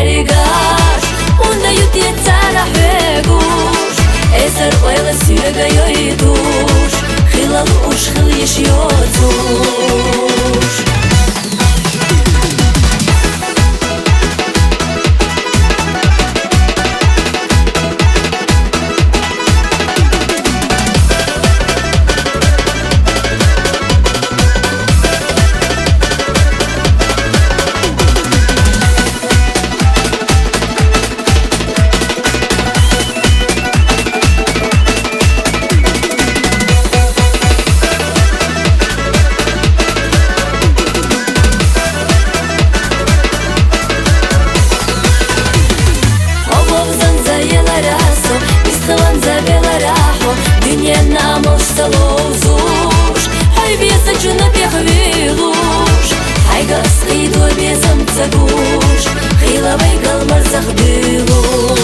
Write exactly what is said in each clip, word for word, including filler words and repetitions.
хьабаригаш, унда ютӀе цара хьоьгуш, эзар ойла соьга йойтуш, хилал уж хила йиш йоцуш. Хьо вовзанза елара со, бицванза велара хьо, дуьненна молш ца ловзуш, хьо везачун тӀехвуьйлуш, хьайга ас кхийдо безам ца гуш, хила вай галмарзах буьйлуш.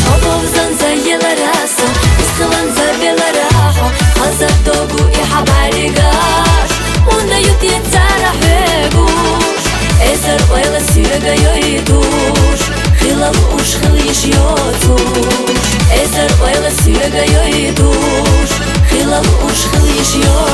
Хьо вовзанза елара со, бицванза велара хьо, хаза догу и хьабаригаш, унда ютӀе цара хьоьгуш, эзар ойла соьга йойтуш, хилал уж хила йиш йоцуш. Эзар ойла соьга йойтуш, хилал уж хила йиш йоцуш.